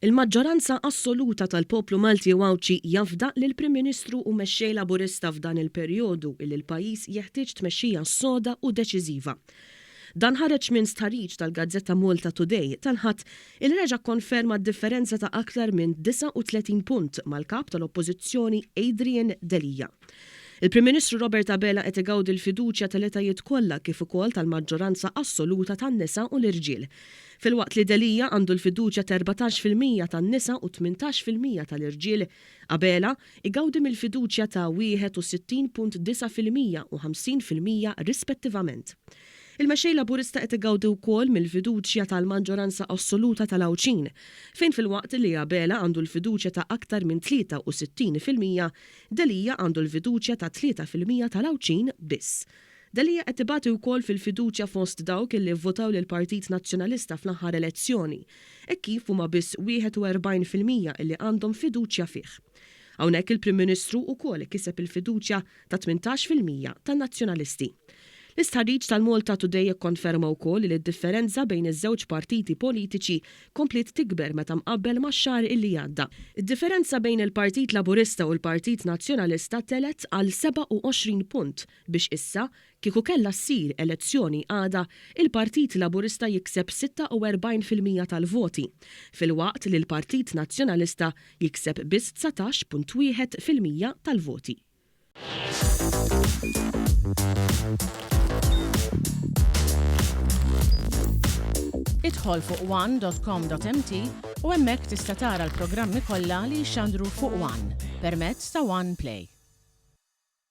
Il-maġġoranza assoluta tal-poplu Malti u Għawdxi jafda lill-Prim Ministru u Mexxej Laburista f'dan il-perjodu illi l-pajjiż jeħtieġ tmexxija soda u deċiżiva. Dan ħareġ minn stħarriġ tal-gazzetta Malta Today tal-Ħadd illi reġa' kkonferma d-differenza ta' aktar minn 39 punt mal-Kap tal-Oppożizzjoni Adrian Delia. Il-Prim Ministru Robert Abela qed igawdi l-fiduċja tal-etajiet kollha kif ukoll tal-maġġoranza assoluta tan-nisa u l-irġiel. Filwaqt li Delia għandu l-fiduċja t'14% tan-nisa u 18% tal-irġiel, Abela igawdi mill-fiduċja ta' 61.9% u 50% rispettivament. Il-Mexxej Laburista qed igawdi wkoll mill-fiduċja tal-maġġoranza assoluta tal-Għawdxin, fejn filwaqt li Abela għandu l-fiduċja ta' aktar minn 63%, Delia għandu l-fiduċja ta' 3% tal-Għawdxin biss. Delia qed ibati wkoll fil-fiduċja fost dawk illi vvotaw lill-Partit Nazzjonalista fl-aħħar elezzjoni, hekk kif huma biss 41% illi għandhom fiduċja fih. Hawnhekk il-Prim Ministru wkoll kiseb il-fiduċja ta' 18% tan-Nazzjonalisti. L-istħarriġ tal-Malta Today ikkonferma wkoll li d-differenza bejn iż-żewġ partiti politiċi kompliet tikber meta mqabbel max-xahar illi għadda. Id-differenza bejn il-Partit Laburista u l-Partit Nazzjonalista telgħet għal 27 punt biex issa, kieku kellha ssir elezzjoni għada, il-Partit Laburista jikseb 46% tal-voti, filwaqt li l-Partit Nazzjonalista jikseb biss 19.1% tal-voti. Idħol fuq one.com.mt u hemmhekk tista' tara l-programmi kollha li jixxandru fuq One permezz ta' One Play.